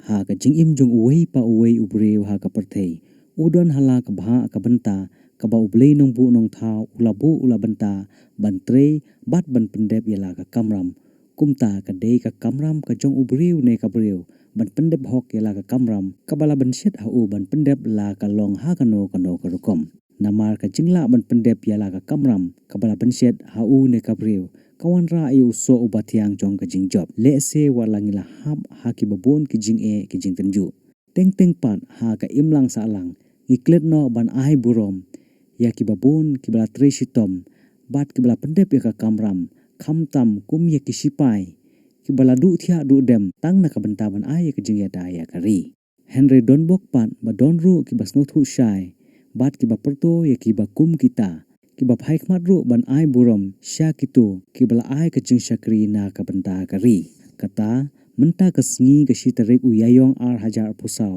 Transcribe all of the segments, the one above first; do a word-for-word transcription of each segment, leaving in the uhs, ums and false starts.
Ha ka jingim jong uwei pa uwei u briew ha ka pyrthei, u don ha la ka bhah ka bynta kaba U Blei Nongbuh Nongthaw u la buh u la bynta ban trei bad ban pyndep ïa la ka kamram. Kumta ka dei ka kamram ka jong u briew ne ka briew ban pyndep hok ïa la ka kamram kaba la bynshet ha u ban pyndep la ka long ha kano kano ka rukom. Namar ka jinglah ban pyndep ïa la ka kamram kaba la bynshet ha u ne ka briew ka wanrah ïa u soh uba thiang jong ka jingjop. Lehse wat la ngi la hap ha kiba bun ki jingeh ki jingtynjuh. Teng teng pat ha ka imlang sahlang ngi klet noh ban ai burom ïa kiba bun kiba la trei shitom bad kiba la pyndep ïa ka kamram, khamtam kum ïa ki sipai kiba la duh thiah duh dem tang na ka bynta ban ai ïa ka jingïada ïa ka ri. Hynrei don bok pat ba don ruh kiba sngewthuh shai bad kiba pyrto ïa kiba kum kita, kiba phai khmat ruh ban ai burom sha kito kiba la ai ka jingshakri na ka bynta ka ri. Kata, mynta ka sngi ka shi tarik u Ïaïong ar hajar arphew saw,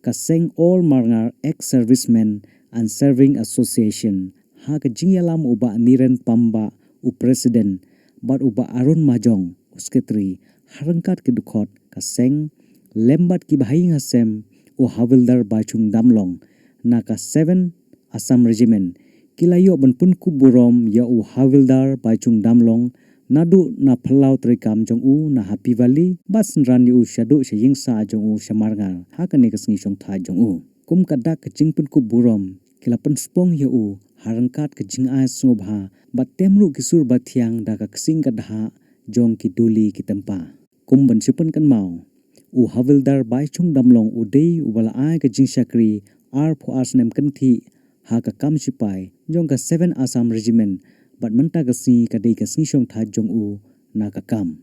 ka seng All Marngar Ex Servicemen and Serving Association, ha ka jingïalam u Bah Niren Pambah, u President, bad u Bah Arun Majong, u Secretary, ha ryngkat ki dkhot ka seng lem bad kiba ha ïing ha sem, u Havildar Baichung Damlong na ka Seven Assam Regiment, ki la ïoh ban pynkup burom ïa u Havildar Baichung Damlong naduh na phyllaw treikam jong u na Happy Valley bad synran ïa u shaduh sha ïing sah jong u sha Marngar ha kane ka sngi shongthait jong u. Kum ka dak ka jingpynkup burom, ki la pynspong ïa u ha ryngkat ka jingai sngewbha bad tem ruh ki sur bathiang da ka ksing ka dhah jong ki duli ki tempa. Kum ban shu pynkynmaw, u Havildar Baichung Damlong u dei uba la ai ka jingshakri arphew ar snem kynthih ha ka kam sipai jong ka Seven Assam Regiment bad mynta ka sngi ka dei ka sngi shongthait jong u na ka kam.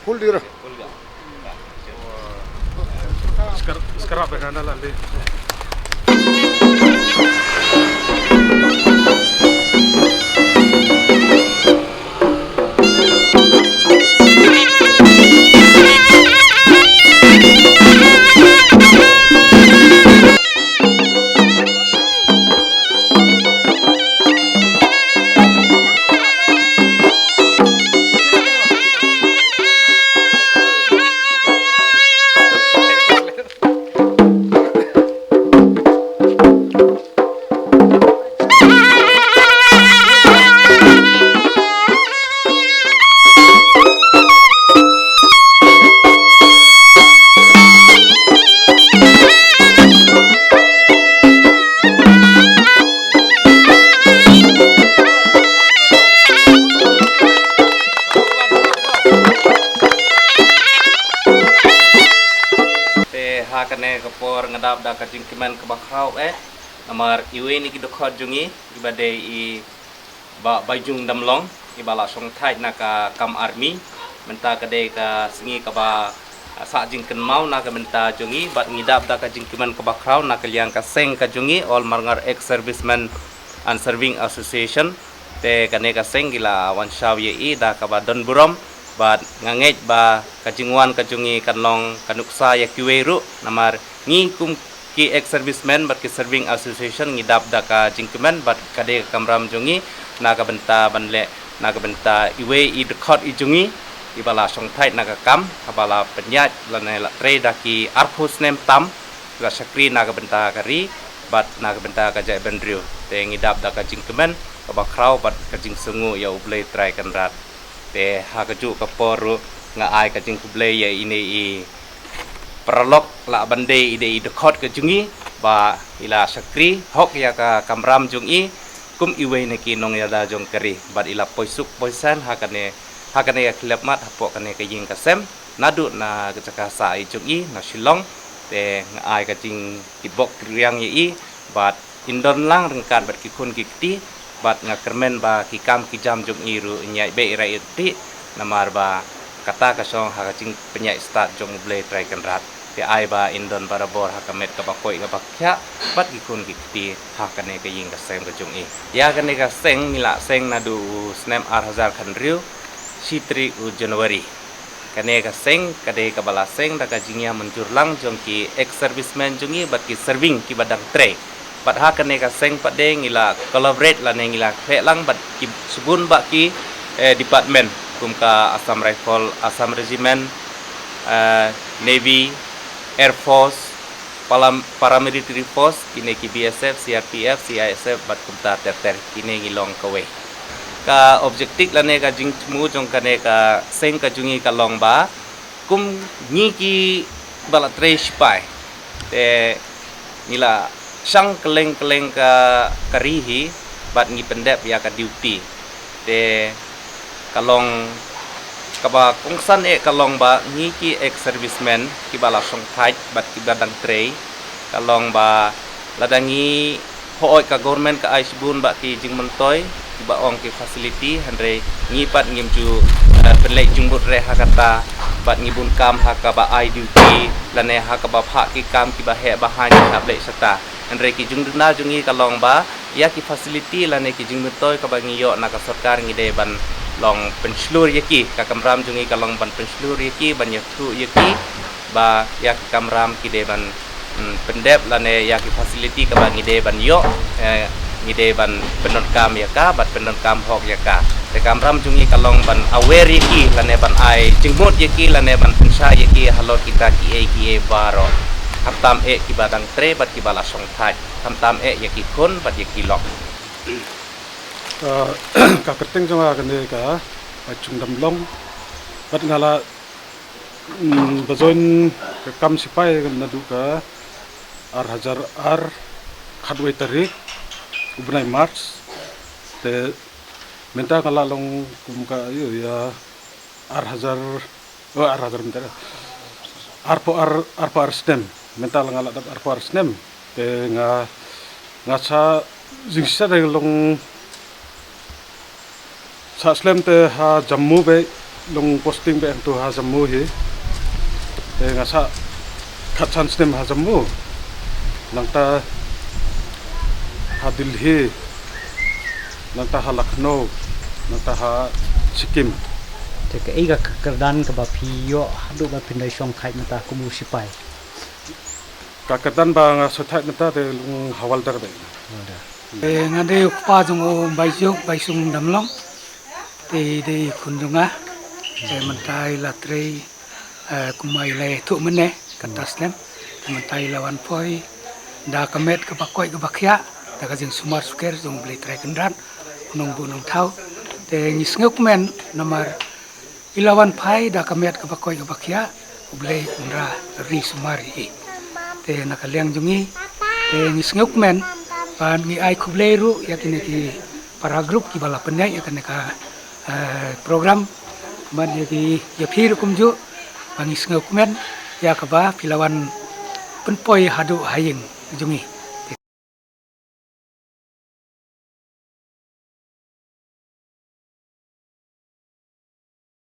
Full dira. Sekarang, sekarang apa yang anda lalui? Te ha kane ka por nga dap da ka jingkmen kaba khraw eh, namar iwei na ki dkhot jong ngi, iba dei i Bah Baijung Damlong, iba la shongthait na ka kam army. Mynta ka dei ka sngi kaba, ah, sah jingkynmaw na ka bynta jong ngi, bad ngi dap da ka jingkmen kaba khraw na ka liang ka seng ka jong ngi, All Marngar Ex Servicemen and Serving Association. Te kane ka seng ki la wan shaw ïa i da kaba don burom, bad nga ngeit ba ka jingwan ka jong ngi kan long ka nuksa ïa kiwei ruh, namar ngi kum ki ex servicemen bad ki serving association ngi dap da ka jingkmen bad ka dei ka kamram jong ngi na ka bynta ban leh na ka bynta iwei i dkhot i jong ngi iba la shongthait na ka kam, kaba la pynïaid lane la trei da ki arphew snem tam, la shakri na ka bynta ka ri bad na ka bynta ka jaitbynriew. Te ngi dap da ka jingkmen kaba khraw bad ka jingsngew ïa U Blei Trai Kynrad. Te ha kajuh ka por ruh nga ai ka jingkhublei ïa ine i paralok la ban dei i dei i dkhot ka jong ngi ba i la shakri hok ïa ka kamram jong i kum iwei na ki nongïada jong ka ri bad i la poi suk poi saiñ ha kane, ha kane ka khyllipmat hapoh kane ka ïing ka sem naduh na ka jaka sah i jong i na Shillong. Te nga ai ka jingkitbok riang ïa i bad in don lang ryngkat bad ki khun ki kti Bad nga kyrmen ba ki kam ki jam jong i ruh in ïai beh ira iti, namar ba kata ka shong ha ka jingpynïaid stad jong U Blei Trai Kynrad. Te ai ba in don barabor ha ka met kaba koit kaba khiah bad ki khun ki kti ha kane ka ïing ka sem ka jong i. Ïa kane ka seng ngi la seng naduh u snem ar hajar khathynriew, shi tarik u January. Kane ka seng ka dei kaba la seng da ka jingïamynjur lang jong ki ex servicemen jong i bad ki serving kiba dang trei. Bad ha kane ka seng pat de ngi la collaborate lane ngi la khleh lang bad ki shibun bah ki, eh, department kum ka Assam Rifle, Assam Regiment, eh, Navy, Air Force, Palam-, Paramilitary Force, kine ki B S F, C R P F, C I S F bad kumta ter ter, kine ngi long kawei. Ka objective lane ka jingthmu jong kane ka seng ka jong i ka long ba kum ngi kiba la trei shipai, te ngi la shang kylleng kylleng ka, ka ri hi bad ngi pyndep ïa ka duty. Te ka long kaba kongsan eh ka long ba ngi ki ex servicemen kiba la shongthait bad kiba dang trei, ka long ba lada ngi hooid ka government ka ai shibun bah ki jingmyntoi kiba ong ki facility, hynrei ngi pat ngim ju, eh, pynleit jingmut re ha kata bad ngi bun kam ha kaba ai duty lane ha kaba phah ki kam kiba heh ba haiñ ha Blei shata. Hynrei ki jingduna jong ngi ka long ba ïa ki facility lane ki jingmyntoi kaba ngi ïoh na ka sorkar ngi dei ban long pynshlur ïa ki, ka kamram jong ngi ka long ban pynshlur ïa ki, ban ïathuh ïa ki ba ïa ki kamram ki dei ban, mm, pyndep lane ïa ki facility kaba ngi dei ban ïoh, eh, ngi dei ban pyndonkam ïa ka bad pyndonkam hok ïa ka. Te kamram jong ngi ka long ban aware ïa ki lane ban ai jingmut ïa ki lane ban pynshai ïa ki halor kita kiei kiei baroh. Khamtam eh kiba dang trei bad kiba la shongthait, khamtam eh ïa ki khun bad ïa ki lok. Ka, ka kyrteng jong nga kane ka, ka Jung Damlong. Bad nga la, mm, ba join ka kam sipai naduh ka ar hajar ar, khatwei tarik u bnai March. Te mynta nga la long kum ka, ïa, ïa ar hajar, oh, ar hajar mynta. Arphew ar, arphew ar snem. Mynta la nga la dap arphew ar snem. Te nga, nga sah jingshisha de long sah slem te ha Jammu beit, long posting beit hangto ha Jammu hi. Te nga sah khatsan snem ha Jammu. Nangta ha Delhi. Nangta ha Lucknow, nangta ha Sikkim. Te kaei ka kyrdan kaba phi ïoh haduh ba phin dei shongthait mynta kum u sipai? Ka kyrdan ba nga shongthait mynta te long hawaldar beit. Hawaldar. Eh, nga dei u kpa jong u Baisung, Baisung Damlong. Te dei khun jong nga. Te mynta i la trei, eh, kum i la ïathuh mynne, kata slem. Te mynta i la wan poi da ka met kaba koit kaba khiah, da ka jingsumar sukher jong U Blei Trai Kynrad, u Nongbuh Nongthaw. Te ngi sngew kmen namar i la wan phai da ka met kaba koit kaba khiah, U Blei un ri sumar ïa i. Te na ka liang jong ngi, te ngi sngew kmen, bad ngi ai khublei ruh ïa kine ki para group kiba la pynïaid ïa kane ka, eh, program, bad ïa ki, ïa phi ruh kumjuh, ba ngi sngew kmen ïa kaba phi la wan pynpoi haduh ha ïing jong ngi.